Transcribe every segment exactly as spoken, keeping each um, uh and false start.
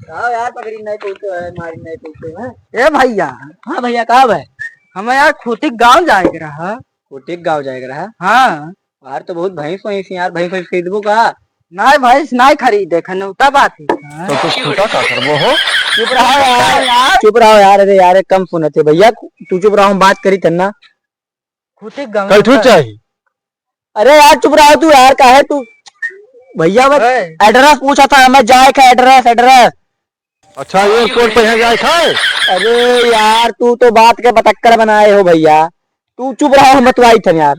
का यार, पकड़ी नहीं पहुँचो है, मारी नहीं पहुँचो है। ए भैया। हाँ भैया, का भाई? हमें यार खूंटी गाँव जाए के रहा। खूंटी गाँव जाए के रहा? हाँ। यार, तो बहुत भैंस वैंस यार, भैंस वैंस खरीदबो का? नहीं, भैंस नहीं खरीदे, खनौता बात है। तो तू खूंटा का करबो हो? चुप रहो यार, यार। चुप रहो यार, अरे यार, एक कम सुनत है भैया, तू चुप रहो, हम बात करी थे ना। खूंटी गाँव कल ठू का। चाही। अरे यार, चुप रहो तू यार, काहे तू? भैया, मैं ए। एड्रेस पूछा था, हमें जाए का एड्रेस, एड्रेस। अच्छा, एयरपोर्ट पे यहाँ जाए खाए? अरे यार, तू तो बात के पतक्कर बनाए हो भैया। तू चुप रहो, हम बतवाई थे यार।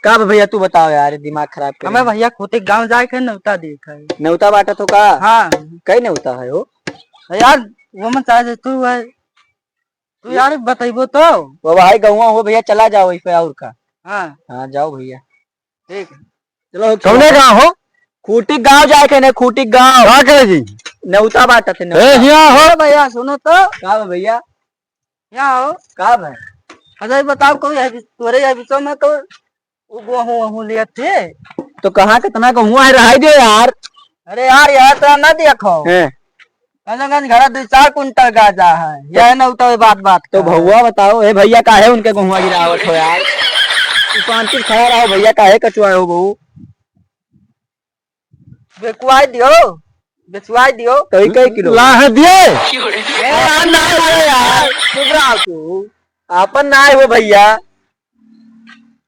का बा भैया, तू बताओ यार, दिमाग खराब कर हमें रहे। भैया खूंटी गाँव जाए के नौता दिए खाए। नौता बाटा तो का? हाँ। कई नौता है हो? यार, वो मन चाहे तू है। तू यार बतइबो तो। वो भाई गौवा हो भैया, चला जाओ इस पे और का। हाँ। हाँ, जाओ भैया। ठीक है। चलो, कौने गाँव हो? खूंटी गाँव जाए के ने, खूंटी गाँव। का करे जी? नेउता बाटा थे, ए, नेउता। हिया हो। अरे भैया, सुनो तो। का बा भैया? हिया हो। का बा? अच्छा, ये बताओ, कोई है भी-, तोरे ये बीचो में तो वो गोहूं, वोहूं लिया थे। तो कहाँ कितना गोहुआ है, रहाई दे यार। अरे यार, यार तो ना देखो। हैं। गंजगंज घरा दो चार कुंटल गाजा है। यह ना उतावे बात, बात तो का। भौवा बताओ, हे भैया, काहे उनके गोहुआ गिरावत हो यार? तू शांति से खड़ा रहो भैया, काहे कचुआ हो बहू? बेचवाई दियो, बेचवाई दियो। कई, कई किलो? ला है दिए। ए, यार, ना, ना, यार, चुप रहो तू। आपन ना है वो भैया।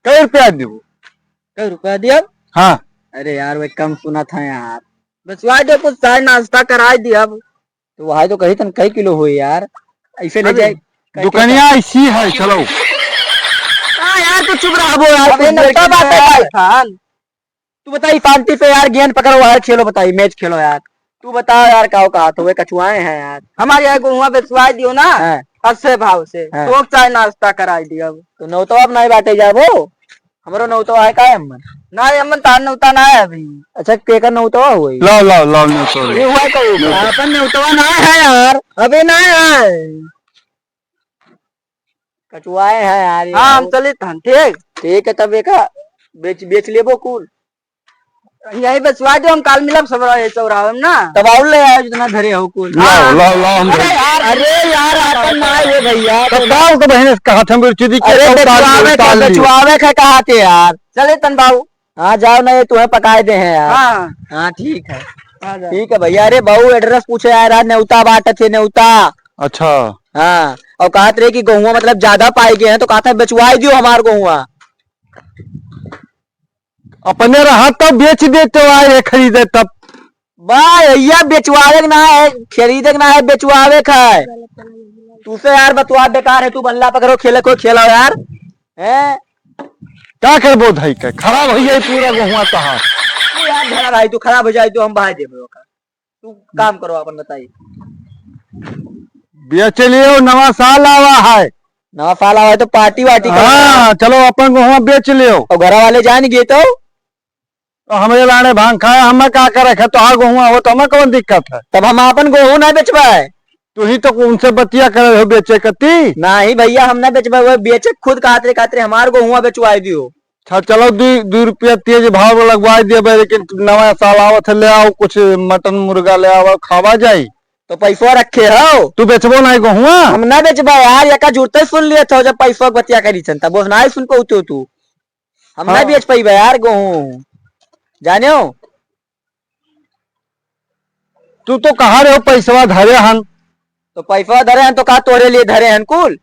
कई रुपया देबो? कई रुपया दियो? हाँ। अरे यार, वे कम सुना था यार। बेचवाई दियो, कुछ चाय नाश्ता कराई दियो अब। तो वही तो कही तन कई किलो होई यार, ऐसे ले अरे, जाए। दुकनिया ऐसी है, चलो। हाँ यार, तू चुप रहो यार, अबे कुछ देर नौता के बात है लिए। भाई खान। तू बताई शांति से यार, गेंद पकड़ो, बाहर खेलो, बताई मैच खेलो यार। तू बताओ यार, का कहा तो वे कचुआए हैं यार। हमारे यहाँ गोहुआ बेचवाई दियो ना, हाँ। अच्छे भाव से, हाँ। तो चाय नाश्ता कराई दियो अब। तो नौतवा अब नहीं बाटे जाबो, हमरो नौतवा है का अम्मन? ना अम्मन, तार नौता ना है अभी। अच्छा, केकर नौतवा हुई? लाओ, लाओ, लाओ नौतवा। ये हुआ तो अपन नौतवा ना है यार, अभी ना है। कचुआए हैं यार, ये हाँ, हम बहुत चलित हन, ठीक। ठीक है, तब एका बेच, बेच लेबो कुल। यही बेचवा दो, हम काल मिलब सब रहे चौराहे में ना। तब और ले आयो जितना धरे हो कुल। लाओ, हाँ। लाओ, लाओ, हम अरे धरे। यार, अरे यार, आपन ना ये भैया। तो का ओके बहन कहा था, मेरी चीज़ की अरे तो उतार, बेचवावे उतार के, लियो। बेचवावे के कहा थे यार। चले तन बाबू। हाँ, जाओ ना, ये तुम्हें पकाए दे हैं यार। हाँ। हाँ, ठीक है। हाँ, जाओ। ठीक है भैया। अरे बहू, एड्रेस पूछे आए रहा, नेउता बाटे थे, नेउता। अच्छा। हाँ, और कहत रहे कि गोहुआ मतलब ज्यादा पाई गए हैं, तो कहत है, "बेचवाई दियो हमार गोहुआ।" अपने रहा तब बेच देते हो, आए खरीदे तब। बा, भैया, बेचवावे के ना है, खरीदे के ना है, बेचवावे के है। तू से यार बतवा बेकार है, तू बल्ला पकड़ो, खेले कोई खेला यार। हैं? का करबो धाई के? खराब होइ जाई पूरा गोहुआ तहार। तू यार धरा भाई, तू खराब हो जाए तो हम बहा देबे ओका। तू काम करो अपन, बताई। बेच लियो, नवा साल आवा है। नवा साल आवा है तो पार्टी वार्टी करो। हाँ, चलो अपन गोहुआ बेच लियो। और घरा वाले जान गए तो? तो हमरे लाने भांग खाए, हमें का करे, तोहार गोहुआ हो तो हमें कौन दिक्कत है? तब हम अपन गोहूँ ना बेचबे। तू ही तो उनसे बतिया करे हो बेचे कती। नहीं भैया, हम ना बेचबे, वो बेचे खुद कहत रहे, कहत रहे हमार गोहुआ बेचवाई दियो। अच्छा चलो, दू, दू रुपया तेज भाव लगवाई देबे, लेकिन नवा साल आवत है, ले आओ कुछ मटन मुर्गा ले आओ, खावा जाई। तो पैसवा रखे हो? तू बेचबो नहीं गोहुआ? हम ना बेचबे यार, एका जुरते सुन लिए थे जब पैसवा के बतिया करी छन, तब वो नहीं सुन पाते हो तू। हम हाँ। ना बेच पाइबे यार गोहूँ, जाने हो? तू तो कहा रहे हो पैसवा धरे हन। तो पैसवा धरे हन तो का तोरे लिए धरे हन कुल?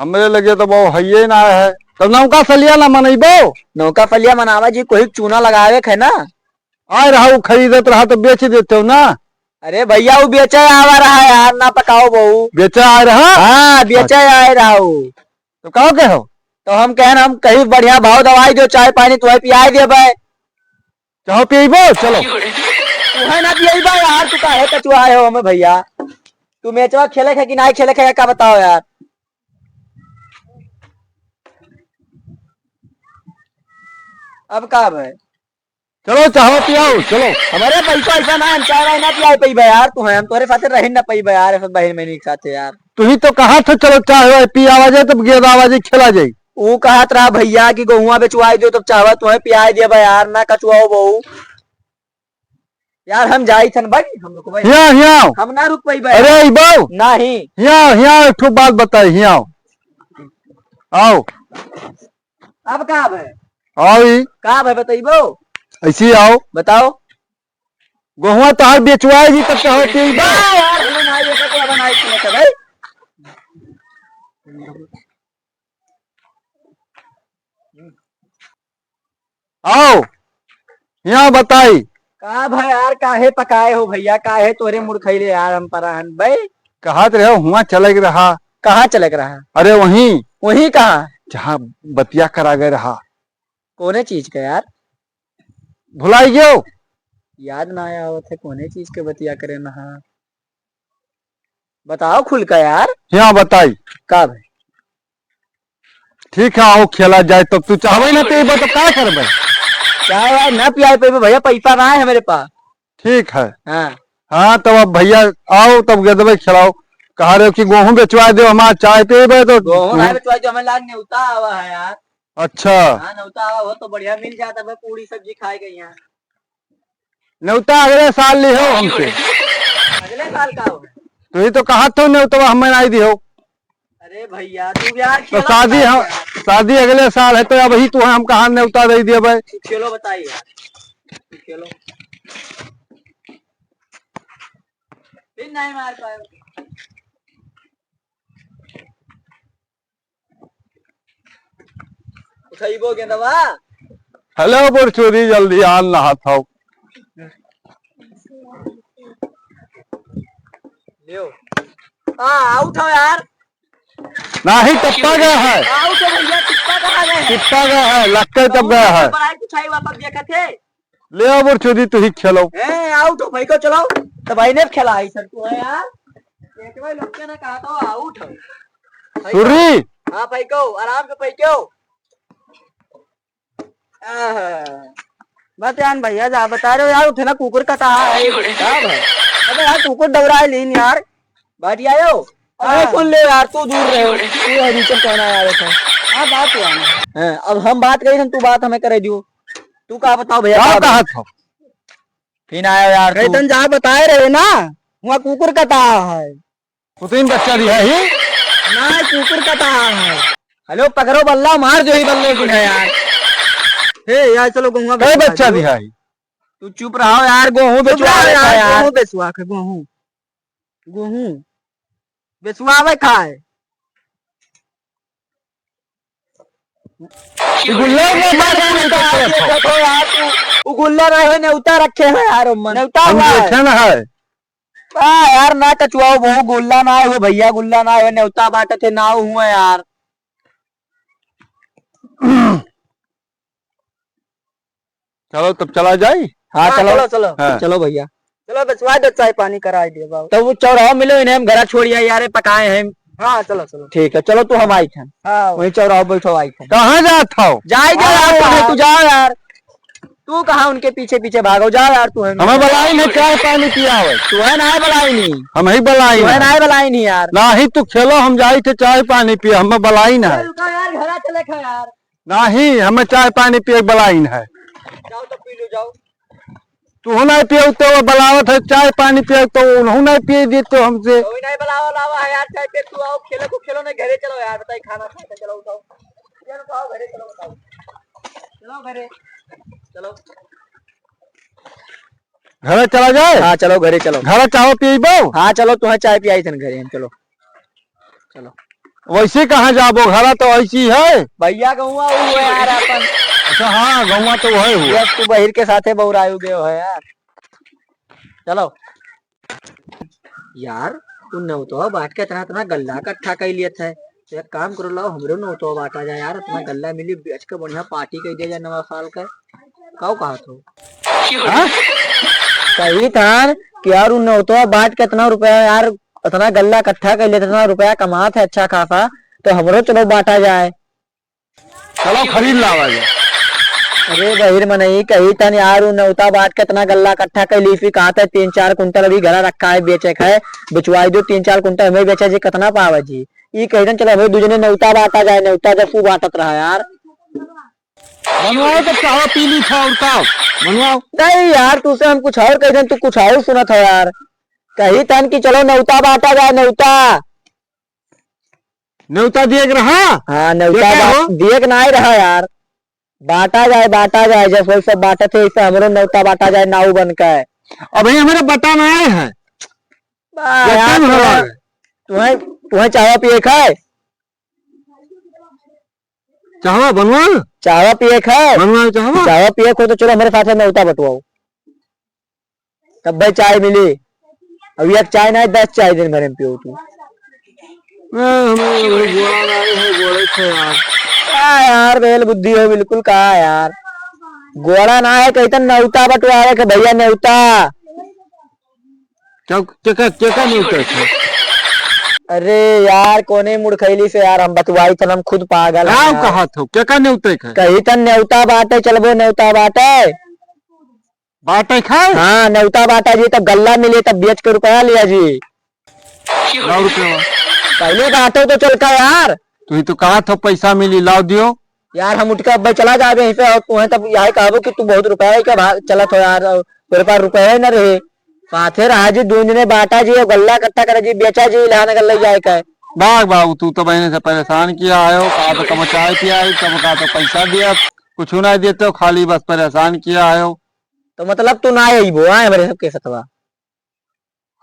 हमरे लगे तो बहु हइये ना है। तो नौका सलिया ना मनइबो? नौका सलिया मनावा जी, कोई चूना लगावे के है ना? आए रहा, वो खरीदत रहा तो बेच देते हो ना। अरे भैया, वो बेचे आवा रहा यार, ना पकाओ बहू। बेचे आए रहा? हाँ, बेचे अच्छा। आए रहा वो। तो का कहो? तो हम कहन, हम कहीं बढ़िया भाव दवाई दो, चाय पानी तुम्हें पियाई देबे। चाहो पियबो? चलो। तुम्हें ना पियबो यार, तू काहे कचुआए हो हमें भैया? तू मैचवा खेले है कि नहीं खेले है, का बताओ यार? अब का भाई? चलो चाहो पियाओ, चलो। हमारे पैसा ऐसा ना, हम चाय वाय ना पियाए पइबे यार, तू है, हम तोरे साथे रह ना पइबे यार, ऐसा बहन मैनी के साथे यार। तू ही तो कहा था चलो चाय वाय पियावा जाए, तब गेंद आवा जाए, खेला जाए। ऊ कहत रहा भैया कि गोहुआ बेचवाई दो, तब चाहवा तुम्हें पियाए देबे यार, ना कचुआओ बहू। यार, हम जाई थन भाई, हम रुकबै। हियाँ, हियाँ आओ। हम ना रुक पाइबै। अरे, ई बाऊ। नहीं। हियाँ आओ, हियाँ आओ, एक ठो बात बताई, हियाँ आओ। आओ। अब का भै? आओ ई। का भै, बतइबो? ऐसे ही आओ। बताओ। गोहुआ तोहार बेचवाए जी, तब कहो कि ई बाऊ। ना यार, हमें ना, ये तो अब ना, इसमें तो भाई। आओ, हियाँ बताई। का भै यार, काहे पकाए हो भैया, काहे तोरे मुड़ खइले यार, हम पराहन बे। कहत रहे हो, हुआँ चले के रहा। कहाँ चले के रहा? अरे वहीं। वहीं कहाँ? जहाँ बतिया करा गए रहा। कौने चीज का यार? भुलाई गयो? याद ना आया होत है, कौने चीज के बतिया करे ना। बताओ खुल का यार। हियाँ बताई। का भै? ठीक है, आओ खेला जाए, तब तू चाहबे ना पीबे तो का करबे? चाय वाय ना पियाए पीबे भैया, पैसा ना है हमरे पास। ठीक है। हाँ। हाँ, तब अब भैया आओ, तब गदबे खिलाओ। कहा रहे हो कि गोहूँ बेचवा दो, हमारा चाय पीबे तो गोहूँ ना बेचवा दो, हमें लाग नेवता आवा है यार। अच्छा। हाँ, नेवता आवा हो तो बढ़िया मिल जाता, मैं पूरी सब्जी खाए गई यहाँ। नेवता अगले साल लिहो हमसे। अगले साल का हो? तू ही तो कहा तो नेवता हमें नहीं दिहो। अरे भैया, तू यार तो खेलो शादी बताइए हम, यार। शादी अगले साल है, तो अब ही तू हम कहाँ नेवता दे दिए भाई? तू खेलो बताइए यार। तू खेलो। फिर नहीं मार पाए। उठाइबो गेंदवा। हेलो बुरचुदी, जल्दी आन नहात हौ। लियो। आ, आउट हो यार। नाही, टप्पा गया है। आउट हो भैया, टप्पा कहाँ गया है? टप्पा गया है, लक्के टप गया है। बनाए कुछ आई वापस देखा थे। ले आओ बुरचुदी, तू ही खेलो। ए, आउट हो भाई को, चलाओ। तो भाई ने खेला है सर, तू है यार। एक भाई लोग के ना कहा था, आउट हो। भाई को। सुर्री। हाँ भाई को, आराम से भाई को। आहा। बस यार भैया, जा बता रहे हो यार, उठे ना कुकुर का कहा है। का भाई? अबे यार, कुकुर दौड़ा है लीन यार। बाटी आयो? अरे हाँ। सुन ले यार, तू दूर रहे हो। तू है नीचे कौन आया रहता है? हाँ, बात हुआ ना। हाँ, अब हम बात करी ना, तू बात हमें करे दियो। तू का बताओ भैया, का का कहा था? फिर आयो यार कई तू। तन जा बताए रहे ना, वहाँ कुकुर कटा है। कुतिन बच्चा भी है ही? ना, कुकुर कटा है। हेलो, पकड़ो बल्ला, मार जो ही बल्ले को है यार। हे यार, चलो गोहुआ कई बेचवा बच्चा दो। भी है ही? तू चुप रहो यार, गोहूँ चुप बेचवा रहो रहा यार, यार। गोहूँ बेचवा के, गोहूँ। गोहूँ। बेचवावे खाए। ई गुल्ला में मार पूरी करते हैं। देखो यार तू, उ गुल्ला ना हो, नेवता रखे हैं यार, मन। नेवता हम हुआ है। देखे ना है। आ यार, ना कचुआओ, वो गुल्ला ना हो भैया, गुल्ला ना हो, नेवता बांटत है, ना हुआ यार। चलो तब चला जाई। हाँ, हाँ, चलो। चलो, चलो। हाँ। चलो भैया। चलो, बेचवा दो, चाय पानी कराई दे बाबू। तब वो चौराहा मिलो, इन्हें हम घरा छोड़िया यार, पकाए हैं। हाँ, चलो, चलो। ठीक है, चलो तू हम आई थन। हाँ। वहीं चौराहा बैठो आई थन। कहाँ जात हो? जाए दे यार, हाँ, तू है, यार। तू जा यार। तू कहाँ उनके पीछे पीछे भागो, जा यार तू है। हमें बलाई नहीं, चाय पानी पिया हो। तू है ना बलाई नहीं। हम ही बलाई तू है नहीं। ना बलाई नहीं यार। ना ही तू खेलो, हम जाई थे चाय पानी पिए, हमें बलाई ना अरे है। रुका यार, घरा चले खा यार। नाही, हमें चाय पानी पिए बलाइन है। जाओ तो पी लो, जाओ। तू नहीं पियो तो वो बलावत है, चाय पानी पिए तो उन्हों नहीं पिए दे तो हमसे। कोई नहीं बलावा लावा है यार, चाय पे तू आओ, खेलो को खेलो नहीं, घरे चलो यार, बताइए खाना खा के चलो, उठाओ। चलो उठाओ, घरे चलो, बताओ। चलो घरे, चलो। घरे चला जाए? हाँ, चलो घरे चलो। घरे चाहो पीबो? हाँ, चलो, तुम्हें चाय पियाई थन घरे हम, चलो। चलो। वैसे कहाँ जाबो? घरा तो ऐसी है। भैया गौवा ऊ है यार अपन। अच्छा, हाँ, गौवा तो वही हुआ। यस, तू बहिर के साथे बौरायु गयो है यार। चलो। यार, तू नेवतवा बांट के इतना, इतना गल्ला इकट्ठा कर लिया था। तो एक काम करो, लाओ, हमरो नेवतवा बांटा जाए यार, इतना गल्ला मिली, बेच के बढ़िया पार्टी कर दिया जाए नवा साल का। काऊ कहा तो? हाँ? कही था कि यार, उन नेवतवा बांट के इतना रुपया यार, इतना गल्ला इकट्ठा कर लेते, इतना रुपया कमात है अच्छा खासा, तो हमरो चलो बांटा जाए। चलो खरीद लावा जाए। अरे बहिर मनई, कही तन यार, उ नेवता बांट के इतना गल्ला इकट्ठा कर ली, फिर कहा था तीन चार कुंटल अभी घरा रखा है, बेचे के है, बिचवाई दो तीन चार कुंटल, हमें बेचे जी कितना पावे जी। ई कही तन चलो हमें दू जने नेवता बांटा जाए, नेवता जब फू बांटत रहा यार। बनवाओ तो चाहवा पी ली था और का? बनवाओ। नहीं यार, तुसे हम कुछ और कही थन, तू कुछ और सुनत हो यार। कही थन कि चलो नेवता बांटा जाए, नेवता। नेवता दिए के रहा? हाँ, नेवता ये का बा-, हो? दिए के नाहीं रहा यार। बांटा जाए, बांटा जाए, जैसे वही सब बांटत है, वैसे हमरो नेवता बांटा जाए, नाऊ बन के। अबहीं हमरे बटा नाहीं है। बा-, ये यार, कौन तुम्हें, हवा है? तुम्हें, तुम्हें चाहवा पिए के है? चाहवा बनवा? चाहवा पिए के है? बनवा चाहवा? चाहवा पिए के हो तो चलो हमरे साथे नेवता बटवाओ। तब भाई चाय मिली। अब एक चाय ना, दस चाय दिन भरे में पियो तू। ए, हमें वही गोड़ा ना है, गोड़े थे यार। का यार, बेल बुद्धि हो बिल्कुल, का यार? गोड़ा ना है, कही तो नेवता बटवावे के भैया, नेवता। क्या, केका, केका नेवता है? अरे यार, कोने मुड़खैली से यार, हम बटवाई थन, हम खुद पागल हैं का यार। कहा थो, केका नेवता है? कही तो नेवता बाटे, चलबो नेवता बाटे। बाटे खाए? हाँ, नेवता बाटा जी, तब गल्ला मिले, तब बेच के रुपया लिया जी। लाओ रुपया। पहले बाटो तो चल का यार। तू ही तो कहा था पैसा मिली, लाओ दियो। यार, हम उठ के अब चला जाबे यहीं पे, और तुम्हें तब यही कहबो कि तू बहुत रुपया है क्या भा-, चलत हो यार, और तेरे पास रुपया ही ना रहे। साथे रहा जी, दोनों जने बाटा जी, और गल्ला इकट्ठा करे जी, बेचा जी, लहान गल्ला जाए का है। बाग बाबू, तू तो बहने से परेशान किया आयो, कहा तो कब चाय पिया है, कब कहा तो पैसा दिया, कुछ ना देते हो, खाली बस परेशान किया आयो। तो मतलब तू ना अइबो, हाँ, हमरे सबके सथवा?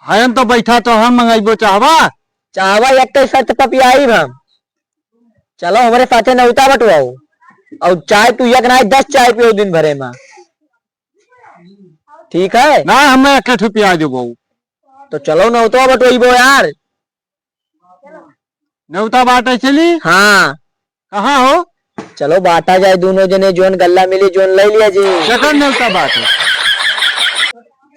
हम तो बैठा तो हम मंगाइबो चाहवा। चाहवा एक के शर्त पर पियाइब हम। चलो हमरे साथे नेवता बटवाओ। और चाय तू एक ना दस चाय पियो दिन भरे में। ठीक है? ना, हम एक ठो पिया देबो। तो चलो नेवता बटवाइबो यार। नेवता बाटे चली? हाँ। कहाँ हो? चलो बाटा जाए दोनों जने, जोन गल्ला मिली, जोन ले लिया जी। केकर नेवता बाटे?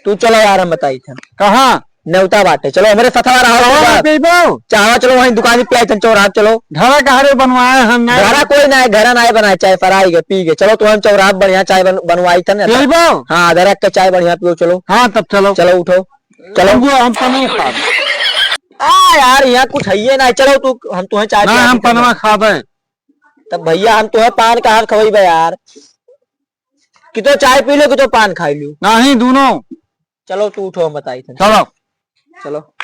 तू चलो यार, हम बताई थे। कहाँ? नेवता बाटे, चलो हमरे सथवा रहो कहाँ तू बस। पीबो? चाहवा चलो वहीं दुकान पे आई थन चौराहा, चलो। घरा कहाँ रे बनवाए हम ना? घरा कोई ना है, घरा ना है बनाए, चाय फराई गए, पी गए। चलो तो हम चौराहा बढ़िया चाय बन-, बनवाई थन। पीबो? हाँ, अदरक के चाय बढ़िया पियो, चलो। हाँ, तब चलो। चलो उठो। चलो। हम वो, हम पनवा खाब। आ यार, यहाँ कुछ हइये ना, चलो तू, हम तुहें चाय ना, पिया हम के पनवा चलो। खाबे। तब भैया, हम तुहें पान कहाँ खवइबे यार? कि तो चाय पी लो, कि तो पान खाई लो। नहीं, दोनों। चलो तू उठो, हम बताई थे। चलो। चलो।